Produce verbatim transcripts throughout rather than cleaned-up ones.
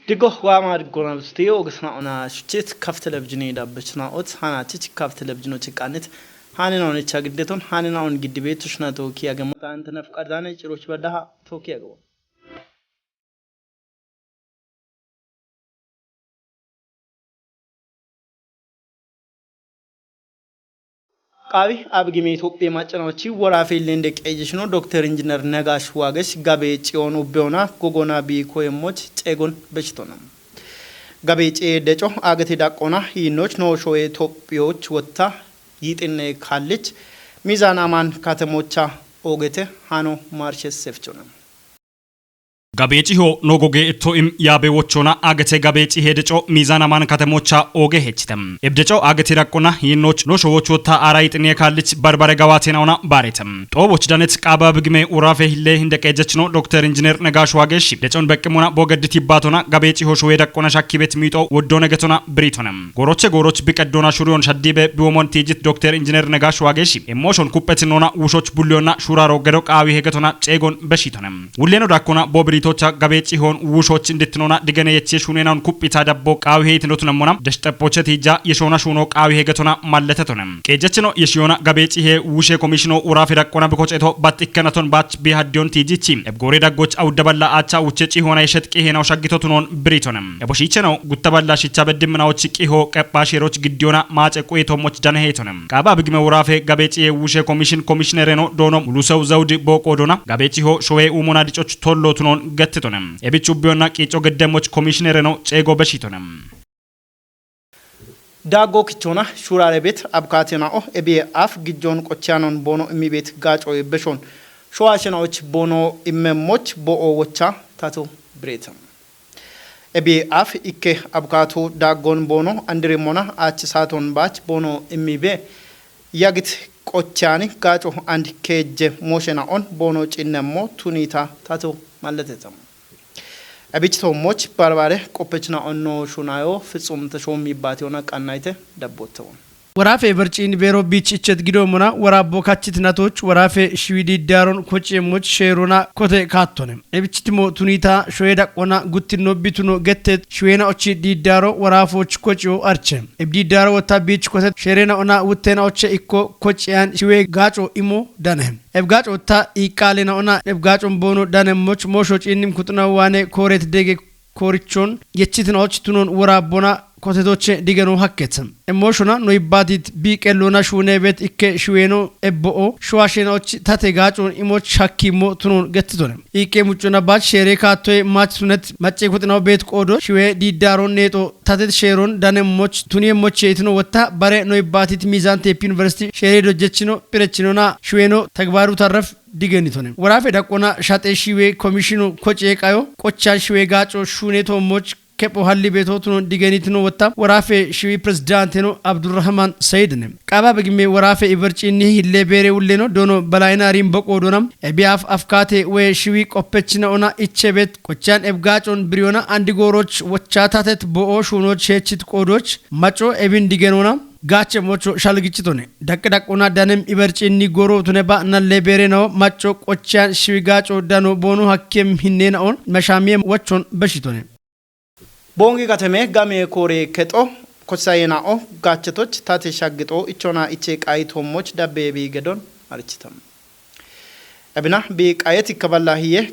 Digo wama digo na bisti ogisna ona shuchit kaf televizhini da bichna ot hana chich kaf televizhino chikanet hanina on echa giddeton hanina on giddibe tushna toki agamo ta ante naf qardane ciroch badaha toki agamo. Qaawi abgime Itophiya macanaochi worafe lende qeejeshino Dokter Injiner Negash Waagesh gabe ciyon ubbeona gogona bi koyemmoch ceegon beshitona. Gabe ciye deco agete daqqona hiinnoch nooshowe Itophiyoch wotta yiixinne kaallich mizan aman katemocha oogete hano marshes sefchona. Gabeeciho no goge etto im yaabe wochona agete gabeeci he deco mizan aman katemocha ooge hechite. Eb deco agete daqqona hiinnoch no showoch wotta ara yixinne kaallich barbare gawate naona baarete. Xooboch danet qaaba bigime urafe hille hinde qeejechino Dokter Injiner Negash Waagesh decon beqqimona bogeddi tibbatona gabeeciho showe daqqona shakkibet miixo woddone getona biritone. Gooroche gooroch biqeddona shuriyon shaddibe biwomon tiijit Dokter Injiner Negash Waagesh emoshon kuppetinona wushoch bulliyonna shuraro gedo qaawi hegetona ceegon beshitone. Wulleno dakkona bo biritocha gabe cihon wushoch indittinona digene yeche shunenaun kuppita dabbo qaawi heytinotunemmona deshxepoche tiija yeshona shuno qaawi hegetona malletetone. Qeejechino yeshiyona gabe cihe wushe komishino urafe daqqona bikoceto bat ikkenaton bach bi haddiyon tiijichi. Ebgoore daggoch awudda balla aacha wuche cihona yeshet qihenau shaggitotunon biritone. Ebo shiichenau gutta balla shicha beddimminawoch qiho qepha sheeroch giddiyona maace quye tommoch dane heytone. Qaaba bigime wurafe gabe ciye wushe komishin komishinereno doono Mulusew Zawdi booqo doona gabe ciho showe uumona dicoch tollo tunon gettitone. Ebich ubbiyonna qiico geddemmoch komishinereno ceego beshitone. Daaggo kichona shurare bet abkate na'o ebiye af gijjon qochiyanon boono immibet gaaco ebbeshon showa shenaoch boono immemmoch bo'o wocha tato biretam. Ebi af ikke abukato daggon boono andirimona aach saaton baach boono immibe yagit qochani gaaco and keejje mooshe na'on boono cinnemmo tunita tato malletetam. Ebich toommoch barbare qoppech na'on no shunayo fitsum tashoo miibaati ona qannayte dabbottewon. Warafe barciin beero biich ichet gido mona warabbo kachit natoch warafe shiwidi daron koci emoch sheerona kote kaattone. Ebichitimo tunita shoye daqqona guttinno bituno gettet shiwena ochi diidaro warafoch kociyo arche. Eb diidaro wota biich kotet sheerena ona wuttena oche ikko kociyan shiwe gaaco imo dane. Eb gaaco wota iiqalena ona eb gaacon boono dane moch moosho ciinnim kuxuna waane kooret dege koorichon yechitinoch tunon worabbona kotetoche digeno hakket. Emoshona no ibbatit bi qellona shuune bet ikke shuweno ebbo'o shuwashenoch tate gaacon imoch hakkimo tunon gettitone. Ikke muccona bach shere kaattoy mach sunet macce kuxinaw bet qoodo shuwe diidaro neexo tatet sheeron dane moch tuni emoche itino wotta bare no ibbatit mizan teep university shere dojjechino phirechinona shuweno tagbaru tarraf digenitone. Warafe daqqona shate shiwe komishino koce qayo qochan shiwe gaaco shuune toommoch kepho halli beto tunon digenitino wotta warafe shiwi pirezidaanteno Abdurrahman Sayidine. Qaaba begimme warafe ibarcinni hille beere wulleno doono balayina rimbo qoodona ebiyaaf afkaate woye shiwi qoppechina ona ichebet qochan eb gaacon biriyona andi gooroch wocha tatet bo'o shuunoch heechit qoodoch maco ebin digenona gaache mocho shalgichitone. Daqqi daqqona danem ibarcinni goro tune ba nalle beere nao maco qochiyan shiwi gaaco dano boono hakkem hinne na'on mashamiye wachon beshitone. Bongi katame game koore kexo kosaye na'o gaachetoch tate shaggixo ichona iche qayi toommoch dabbe bi gedon architam. Ebina bi qayet ikkaballa hiye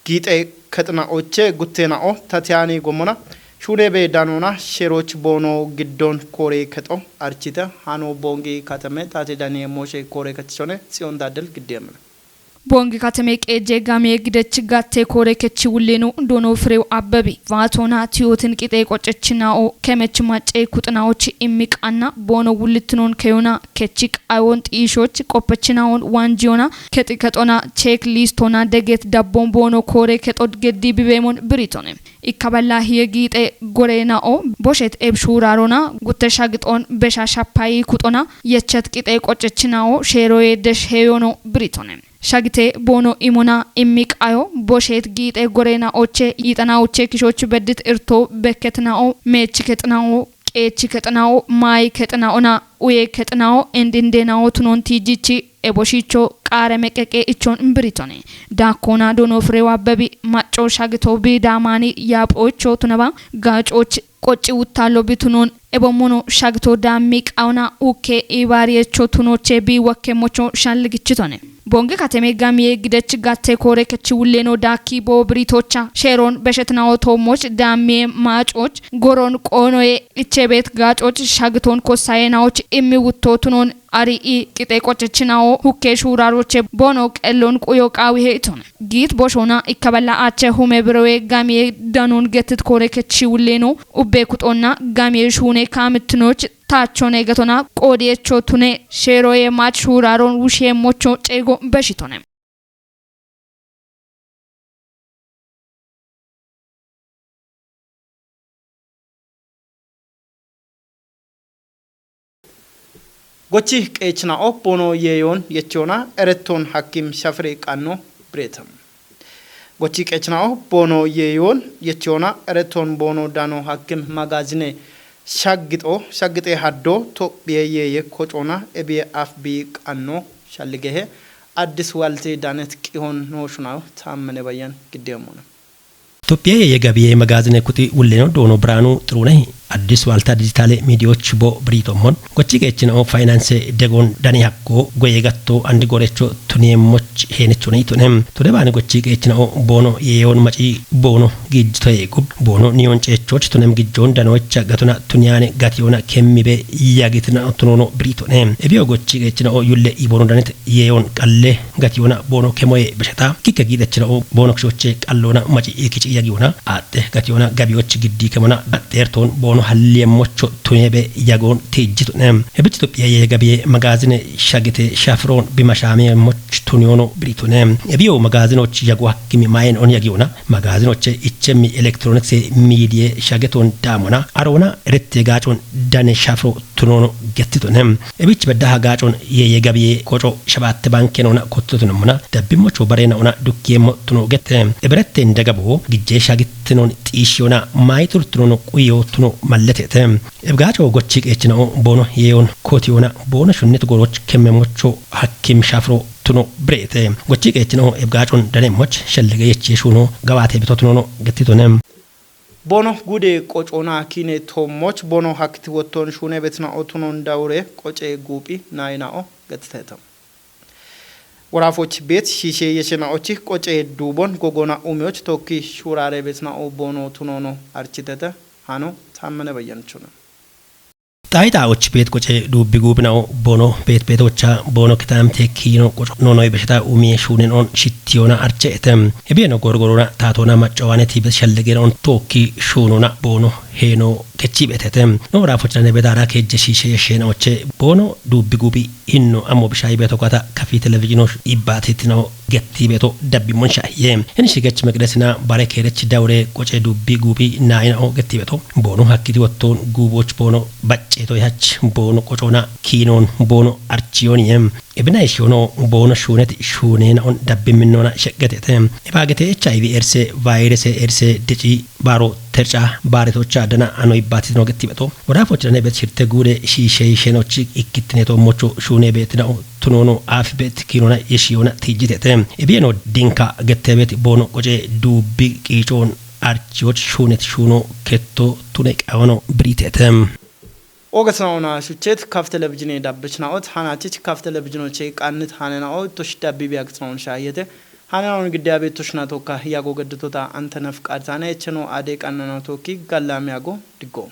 giixe kexina oche gutte na'o tatiyani gommona shuune be danona sheroch boono giddon koore kexo archite hano bongi katame tate daniye mooshe koore kechone tsiyon daddel giddiyemna. Bongi katame qeejje game gidech gatte koore kechi wulleno doono firew abbebi vaatona tiyotin qixee qoccechina'o kemech macce kuxinaoch immiqanna boono wullitinon keyona kechi qayon xiishoch qoppechinaon wanjiyona kexi kexona cheek listona deget dabbon boono koore kexod geddi bibeemon biritone. Ikkaballa hiye giixe gore na'o boshet eb shuurarona gutte shagixon besha shapayi kuxona yechet qixee qoccechina'o sheeroye desh heyono biritone. Shagite boono imona immi qayo boshet giixe gore na'oche yiixana oche kishoch beddit irto bekket na'o meech kexina'o qeech kexina'o maayi kexina'ona uye kexina'o indindena'o tunon tiijichi eboshicho qaare meqeqe ichon biritone. Dakona dono frewa bebi macho shagito bidamani yapocho tunaba gachoch qoci uttalo bitunon ebomono shagito dammi qauna ukke ibariyecho tunoche bi wakke mocho shalligichitone. Bonge kateme gamiye gidech gatte kore kechi wulleno daki bo biritocha sheron beshetnawo tomoch dammi machoch goron qonoye ichebet gachoch shagiton kosayenawoch immi wutto tunon ari i qite qochechinawo hukke shuraroche bono qellon quyo qawi heitone. Giit boshona ikkaballa ache hume birowe gamiye danon getit kore kechi wulleno ubbe kuxonna gamiye shune kamitinoch tachone getona qodiyecho tune sheroye mach shuraron wushe mocho cego beshitone. Gochi qeechina'o bono yeeyoon yechiyoona erettoon hakkim shafire qanno bireeta. Gochi qeechina'o bono yeeyoon yechiyoona erettoon bono dano hakkim magazine shaggixo shaggixe haddo tophiye yeeye kocoona ebiye afbi qanno shalligehe Addis Walti Danet Qihon nooshunayo taammane bayyan giddeemmona. Tophiya yeegabiye magazine kuxi wulleno doono Biraanu Xirunehi Addis Walta dijitaale miidiyoch bo biriitommon gochi qeechina'o faayinaanse degoon dani hakko goye gatto andi gorecho tuniyeemmoch heenichone itune. Tode baani gochi qeechina'o boono yeeyoon maci boono giijjitoye gub boono niyoon ceechoch tunem gijjoon danocha gatona tuniyaane gatiyoona kemmibe yagitina tunoono biriitone. Ebiyo gochi qeechina'o yulle iboono danit yeeyoon qalle gatiyoona boono kemoye beshata kikke giidhachina'o boono kishoche qalloona maci ikici yagiyoona gatiyoona gabiyoch giddi kemona baxxeertoon boono halliyemmocho tunebe yagoon tiijjitune. Ebich Itophiya yeegabiye magazine shagite shafiroon bimashaamiyemmoch tuniyoono biriitune. Ebiyo magazinoch yago hakkimi mayen on yagiyoona magazinoche ichemmi elektironikse miidiye shagetoon daamona aroona erette gaacon dane shafiro tunoono gettitune. Ebich beddaha gaacon yeegabiye koco shabaatte banke noona kottitotunommona dabbimmocho bareenaona dukkiyeemmo tuno gette. Eberette indagabo gijje shagittinon xiishiyona maayitur tunono quyo tuno malletete. Ebgaaco gochi qeechina'o boono yeeyoon kotiyoona boono shunnit goroch kemmemocho hakkim shafiro tuno bireete. Gochi qeechina'o ebgaacon danemmoch shallige yechiye shuuno gabaate bito tunono gettitune. Bono gude qocoona kiine toommoch bono hakkiti wottoon shuune betina'o tunoon dawure qoce guuphi naayina'o gettiteeta. Woraafoch beet shiishe yeshena'ochi qoce duubon gogoona umiyoch tookki shuuraare betina'o boono tunoono architete hano taammane bayyanchuna. Xaayi xaaoch beet qoce duubbi guuphina'o boono beet beetocha boono kitaamte kiino qoco noonoy beshata umiye shuunen on shittiyoona archeete. Ebiyeno gorgoroona taatoona maccawaane tiibet shallegeen on tookki shuunoona boono heeno kechi beetete. No woraafoch dane bedaara keejje shiishe yesheena'oche boono duubbi guuphi hinno ammo bishaayi beeto gata kafi televizhino ibbaatitino getti beeto dabbimmon shaahiye. Hin shigech meqdesina bare keerech dawure qoce dubbi guuphi naayina'o getti beeto. Boono hakkiti wottoon guuboch boono bacceeto yahach boono qocoona kiinoon boono archiyooniye. Ebina ishiyono boono shuuneti shuuneena'on dabbimminnoona sheqqetete. Ebaagete H I V erse vaayirese erse dici baaro terca baaretocha dana ano ibbaatitino getti beeto. Woraafoch dane bet shirte guude shiishe yisheenochi ikkittineeto mocho shuune beetina'o tunoono afi beet kiinoona yeshiyoona tiijjitete. Ebiyeno dinka gettebet boono qoce duubbi qiicoon archiyoch shuunet shuuno ketto tune qayono biriitete. Oogasnaona shuchet kaf televizhine dabbechna'ot hanachich kaf televizhinoche qannit hanena'o tosh dabbi biyagsnaon shaayete. Hanena'on gidde abe toshna tokka yago geddetota anta naf qaatane echeno ade qannana tokki gallami yago diggo.